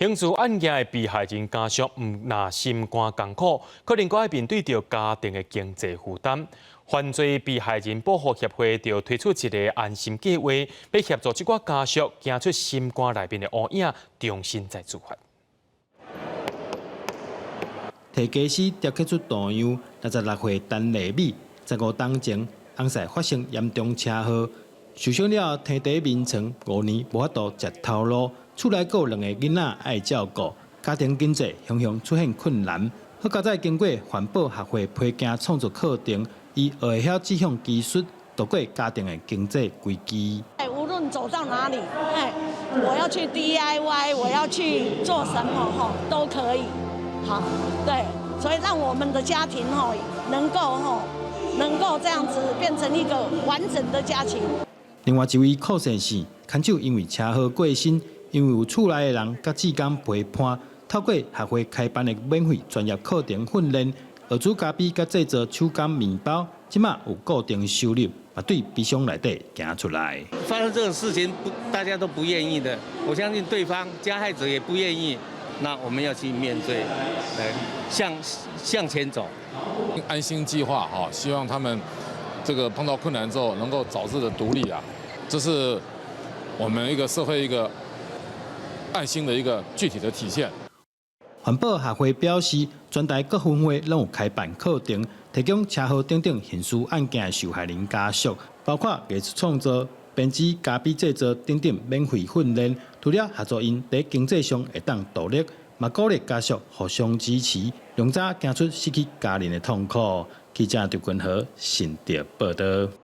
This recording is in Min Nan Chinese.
刑事案件的被害人家屬毋但心肝艱苦，可能閣愛面對著家庭的經濟負擔。犯罪被害人保護協會就推出一个安心計劃，欲協助這寡家屬行出心肝內面的烏影，重新再出發。提家私雕刻出圖樣，66歲陳麗美，15冬前翁婿發生嚴重車禍，受傷了後佇佇眠床5年無法度食頭路，厝內閣有兩个囡仔愛照顧，家庭經濟雄雄出現困難。好佳哉經過環保學會批件創作課程，伊學會曉這項技術，渡過家庭的經濟危機。無論走到哪裡，哎，我要去 DIY，我要去做什麼，吼，都可以。好，對，所以讓我們的家庭吼能夠吼能夠這樣子變成一個完整的家庭。另外一位柯先生，牽手因為車禍過身，因為有厝內的人佮志工陪伴，透過學會開辦的免費專業課程訓練，學煮咖啡佮製作手工麵包，這馬有固定收入，嘛對悲傷內底行出來。發生這種事情，不大家都不願意的，我相信對方加害者也不願意。那我們要去面對，來向前走。安心計劃哈，希望他們這個碰到困難之後能夠早日的獨立啊，這是我們一個社會一個愛心的一個具體的體現。環保學會表示，全台各分會攏有開辦課程，提供車禍等等刑事案件的受害人家屬，包括藝術創作、編織、咖啡製作等等免費訓練。除了協助𪜶佇經濟上會當獨立，嘛鼓勵家屬互相支持，量早行出失去家人的痛苦。記者劉君和新竹報導。